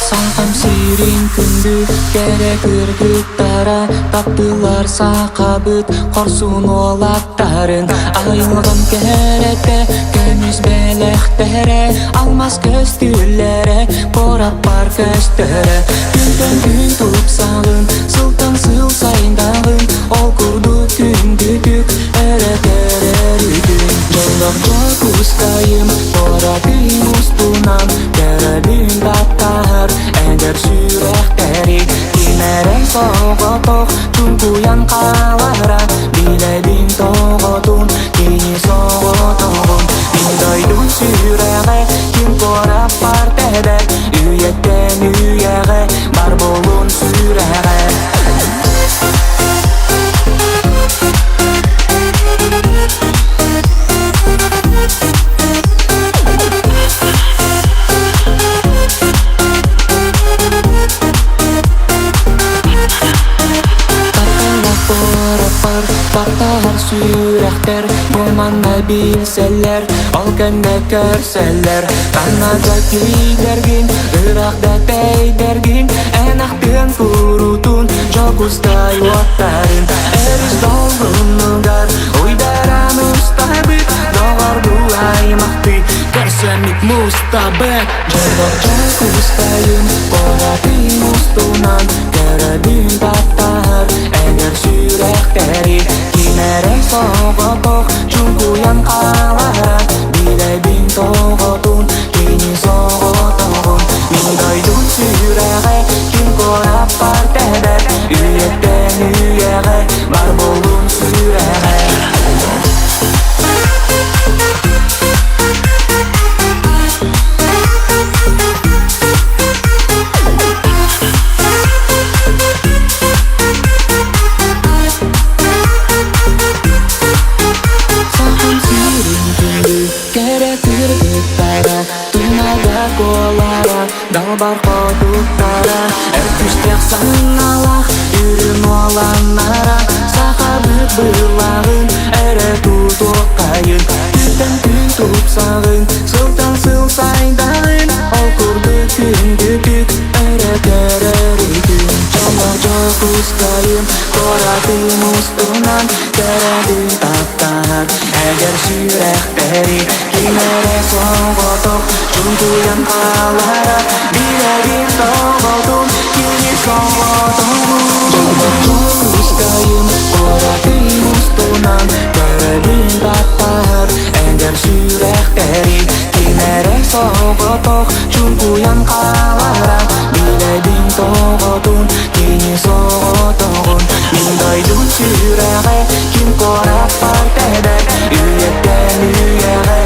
Сахам сирин күндү кэрэ кыргыттара, таптыыллар сахабыт хорсун уолаттарын. Айылҕам кэрэтэ, көмүс бэлэхтэрэ, алмаас көстүүлэрэ, куораппар көстөрө. Күнтэн күн тупсаҕын, сылтан сыл сайдаҕын, ол курдук күндүтүк өрө көрөрүгүн. Дьоллоох Дьокуускайым, куоратым устунан, көрөбүн таптаһар эдэр сүрэхтэри. Кимэрэй соҕотох чуҥкуйан хаалара, билэбин тоҕотун, кини соҕотоҕун. Мин дойдум сүрэҕэ, ким куораппар тэбэр, үйэттэн үйэҕэ бар буолун сүрэҕэ. Тапталлар таптаһар сүрэхтэр бу манна билсэллэр, ол кэннэ көрсөллөр. Ханна да тиийдэргин, ыраах да тэйдэргин, эн ахтыан куруутун Дьокуускай уоттарын. Өрүс долгунугар уйдаран устабыт, доҕордуу аймахтыы көрсөммүт мустабыт. Дьоллоох Дьокуускайым, куоратым устунан көрөбүн таптаһар эдэр сүрэхтэри. Ким эрэ соҕотох чуҥкуйан хаалара, билэбин тоҕотун, кини соҕотоҕун. Мин дойдум сүрэҕэ, ким куораппар тэбэр, үйэттэн үйэҕэ бар буолун сүрэҕэ. Сахам сирин күндү кэрэ кыргыттара, туймаада куолара, далбар хотуттара, эр күүстээх санаалаах үрүҥ уоланнара, сахабыт былааҕын эрэ тутуоххайын. Күнтэн күн тупсаҕын, сылтан сыл сайдаҕын, ол курдук күндүтүк өрө көрөрүгүн. Дьоллоох Дьокуускайым, куоратым устунан көрөбүн таптаһар эдэр сүрэхтэри. Ким эрэ соҕотох чуҥкуйан хаалара, билэбин тоҕотун, кини соҕотоҕун. Дьоллоох Дьокуускайым, куоратым устунан көрөбүн таптаһар эдэр сүрэхтэри. Ким эрэ соҕотох чуҥкуйан хаалара, билэбин тоҕотун, кини соҕотоҕун. Мин дойдум сүрэҕэ, ким куораппар тэбэр, үйэттэн үйэҕэ.